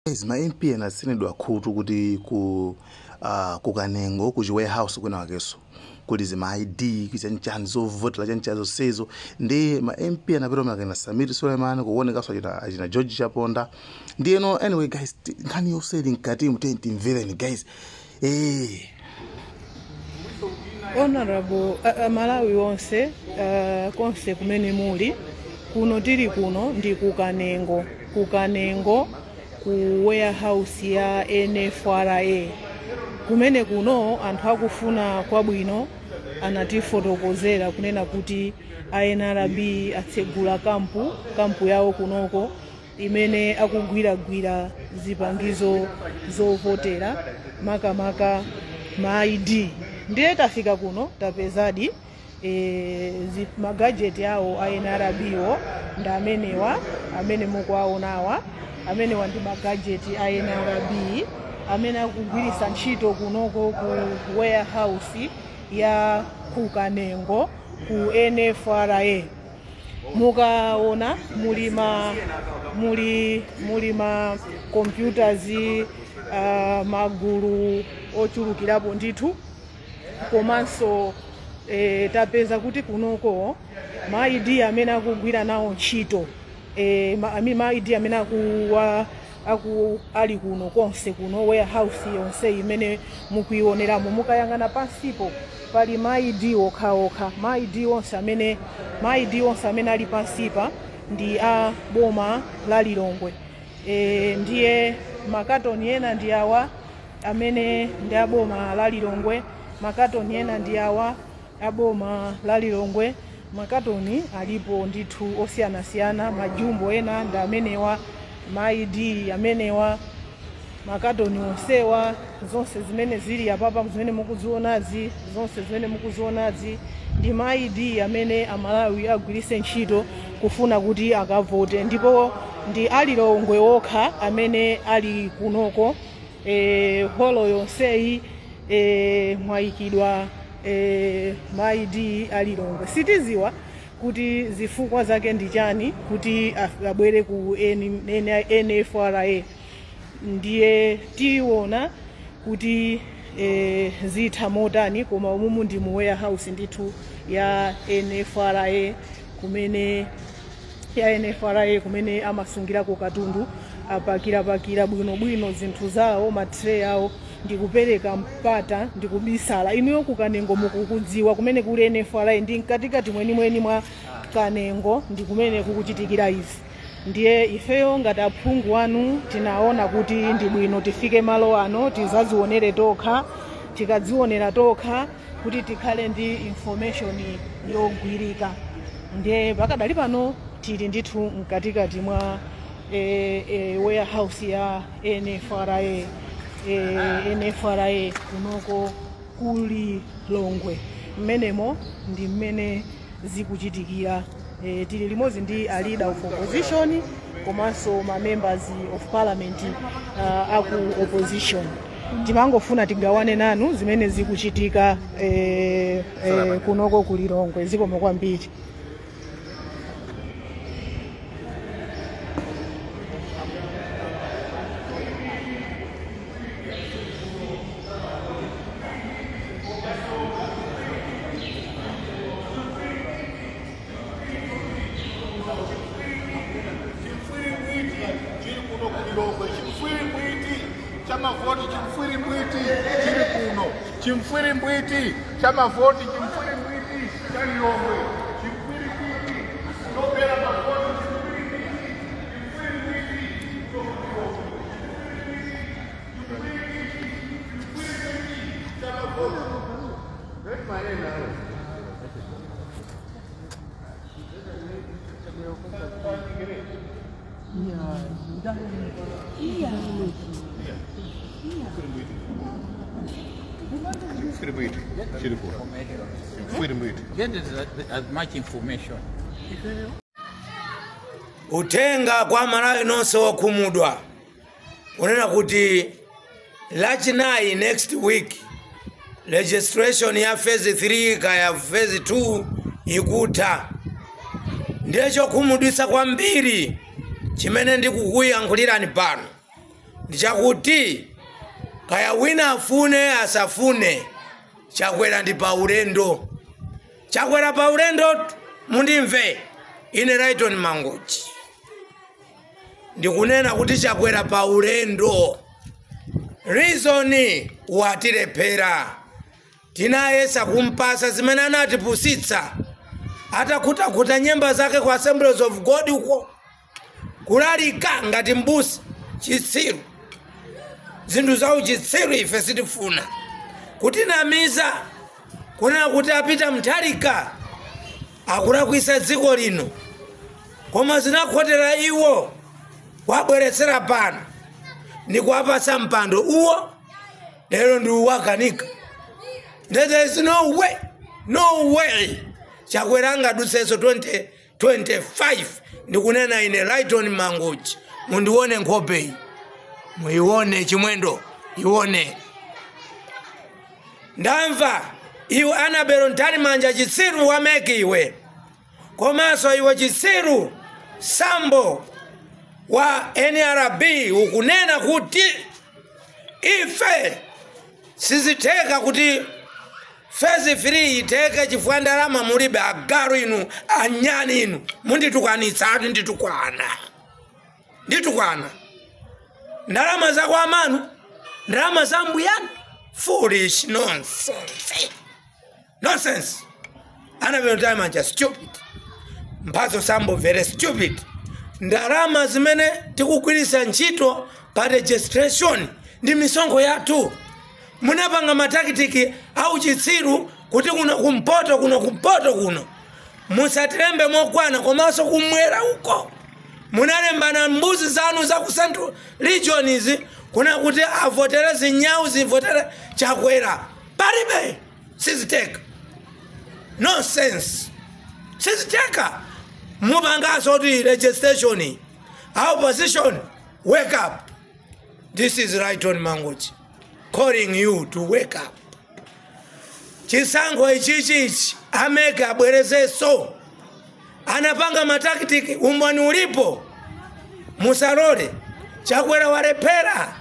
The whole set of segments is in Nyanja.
Guys, ma MP anatsinidwa khutu kuti ku Kanengo ku warehouse kwina wakeso kuli zima ID chanchani zovotera chanchani zonsezo, ndi ma MP anapita makena Samir Suleiman kuonekaso achina George Chaponda. Ndiyeno anyway guys, nkhani yonse ili mkati mutenti timvereni guys. Honorable Malawi wonse, konse kumene muli kuno, tili kuno ndi kukanengo, kukanengo ku warehouse ya NFRA kumene kuno anthu akufuna kwabwino anatifotokozera kunena kuti NRB atsegula kampu yawo kunoko imene akugwiragwira zipangizo zovotera makamaka ma ID. Ndiye tafika kuno tapezadi magajeti awo a NRB wo ndi amenewa amene mukuwaonawa, amenewa ndi magajeti a NRB amene akugwiritsa ntchito kunoko ku warehouse ya kukanengo ku NFRA. Mukaona muli ma computers, magulu ochulukirapo ndithu, komanso tapeza kuti kunoko ma ID amene akugwira nawo ntchito, ma ID amene ali kuno konse kuno warehouse yonse imene mukuioneramo, mukayang'ana pansipo pali ma ID okhaokha, ma ID onse amene ali pansipa ndi a boma la Lilongwe. Ndiye makatoni ena ndi awa amene ndi a boma la Lilongwe, makatoni ena ndi awa a boma la Lilongwe, makatoni alipo ndithu osiyanasiyana, majumbo ena ndi amenewa, ma ID amenewa, makatoni onsewa, zonse zimene zili apapa zimene mukuzionazi, zonse zimene mukuzionazi ndi ma ID amene Amalawi agwiritse ntchito kufuna kuti akavote, ndipo ndi alilongwe okha amene ali kunoko. Holo yonseyi mwayikidwa ma ID alilongwe. Sitiziwa kuti zifukwa zake ndi chani kuti abwere ku NFRA, ndiye tiona kuti zitha motani, koma umumu ndi mu warehouse ndithu ya NFRA kumene ya NFRA kumene amasungirako katundu, apakirapakira bwinobwino zinthu zawo, matray awo, ndikupereka mpata ndikubisala. Inuyo kukanengo mukukudziwa kumene kuli NFRA ndi mkatikati mwenimweni mwa Kanengo ndi kumene kukuchitikira izi. Ndiye ifeyo ngati aphungu anu tinaona kuti ndi bwino tifike malo ano tizazionere tokha, tikadzionera tokha kuti tikhale ndi information yogwirika. Ndiye pakadali pano tili ndithu mkatikati mwa warehouse ya NFRA, NFRA kunoko kuli Lilongwe, mmenemo ndi mmene zikuchitikira. Tili limodzi ndi a leader of opposition komanso ma members of parliament aku opposition. Timangofuna tigawane nanu zimene zikuchitika kunoko kuli Lilongwe. Zikomo kwambiri. Chamavoti chimfwirimbwiti chiri kuno, chimfwirimbwiti chamavoti chimfwirimbwiti cha Lilongwe, chimfwirimbwiti chobera mavoti chimfwirimbwiti chamavoti. Get as much information. Utenga kwa Malawi nonse wokhumudwa unena kuti Lachinayi next week registration ya phase 3 kaya phase 2 ikutha. Ndiye chokhumudwitsa kwambiri chimene ndikukuyankhulirani pano Ndichakuti kaya wina afune asafune, Chakwera ndi paulendo. Chakwera paulendo, mundimve ine Lyton Mangochi ndikunena kuti Chakwera paulendo. Reason, watilephera. Tinayesa kumpasa zimene anatipusitsa atakhutakuta nyemba zake ku Assemblies of God uko, kulalika ngati mbusa chitsiru. Zinthu zawo chitsiru ife sitifuna. Kutinamiza kunena kuti apita Mutharika akulakwisa dziko lino, koma zinakhotera iwo wabweretsera pano ndikuwapasa mpando uwo, lero ndi uwakanika. There is no way, no way Chakwera angadutsenso 2025. Ndikunena ine Lyton Mangochi, mundione nkhope, muione Chimwendo, ione. Ndamva iwe Annabel Mtalimanja, chitsiru wa MEC iwe, komanso iwe chitsiru Sambo wa NRB, ukunena kuti ife sizitheka kuti phase 3 iteke chifukwa ndalama mulibe. Agalu inu, anyani inu, munditukanitsa ati nditukwana, nditukwana. Ndalama za kwa amanu, ndalama za mbuyanu. Foolish nonsense, nonsense. Annabel Mtalimanja stupid, Mphatso Sambo very stupid. Ndalama zimene tikugwiritsa ntchito pa registration ndi misonkho yathu. Munapanga ma tactics au chitsiru kuti kuno kumpoto, kuno kumpoto kuno musatilembe mokwana, komanso kumwera uko munalembana mbuzi zanu za ku Central Region izi kuna kuti avotere zinyawu, zivotere Chakwera. Palibe, siziteka. Nonsense, siziteka. Mupangaso kuti registration. Opposition, wake up. This is Lyton Mangochi calling you to wake up. Chisankho ichichichi a MEC abwerezenso. Anapanga ma tactics, umboni ulipo. Musalole. Chakwera walephera,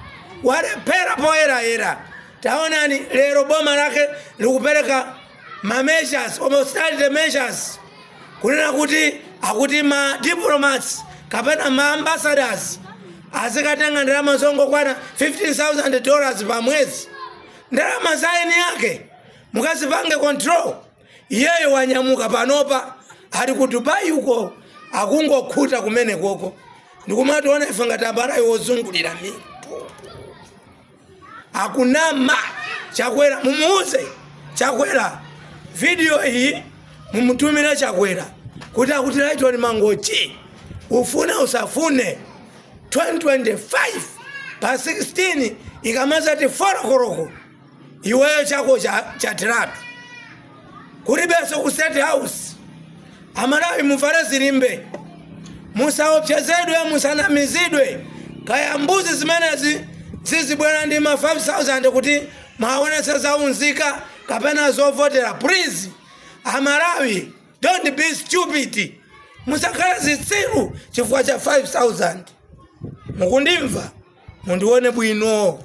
walephera poyerayera. Taonani lero boma lake likupereka ma measures, austerity measures, kunena kuti akuti ma diplomats kapena ma ambassadors azikatenga ndalama zongokwana $15,000 pa mwezi. Ndalama za eni yake mukazipange control. Iyeyo wanyamuka panopa ali ku Dubai uko, akungokhuta kumene koko, ndikumationa ife ngati abalayi wozungulira mitu. Akunama Chakwera. Mumuuze Chakwera, video iyi mumutumire Chakwera kuti akuti Lyton Mangochi, ufune usafune, 2025 pa 16 ikamazati 4 o'clock, iweyo chako chatiratu kulibenso ku State House. Amalawi, muvale zilimbe, musaopsezedwe, musanamizidwe. Kaya mbuzi zimenezi zizibwera ndi ma 5000 kuti mwaonese zaunzika kapena zovotera. Please, Amalawi, don't be stupid. Musakhale zitsiru chifukwa cha 5000. Mukundimva? Mundione bwino,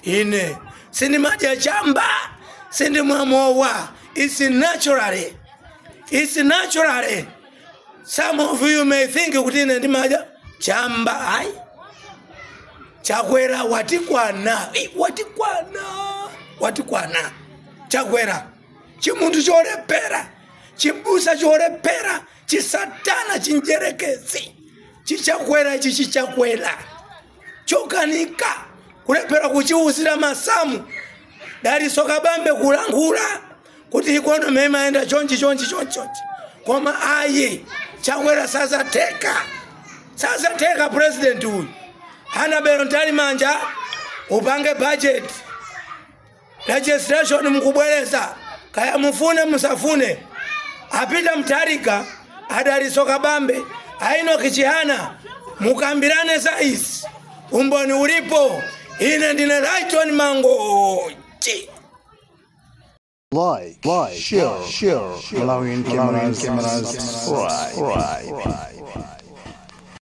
ine sindimadya chamba, sindimwamowa. It's naturally, it's naturally. Some of you may think kuti ine ndimadya chamba. Ayi, Chakwera watikwana. Eh, watikwana, watikwana Chakwera, chimunthu cholepera, chimbusa cholepera, chisatana, chinjerekezi chichakwera ichi. Chichakwera chokanika kulepera kuchiuzira masamu. Dalitso Kabambe kulankhula kuti economy imayenda chonchi, chonchi, chonchi, chonchi, koma ayi, Chakwera sazateka, sazateka president uyu. Annabel Mtalimanja, upange budget. Registration mukubwereza, kaya mufune musafune. Apita Mutharika, a Dalitso Kabambe, a Enoch Chihana, mukambirane za izi. Umboni ulipo. Ine ndine Lyton Mangochi. Like, share, Malawian cameras, subscribe.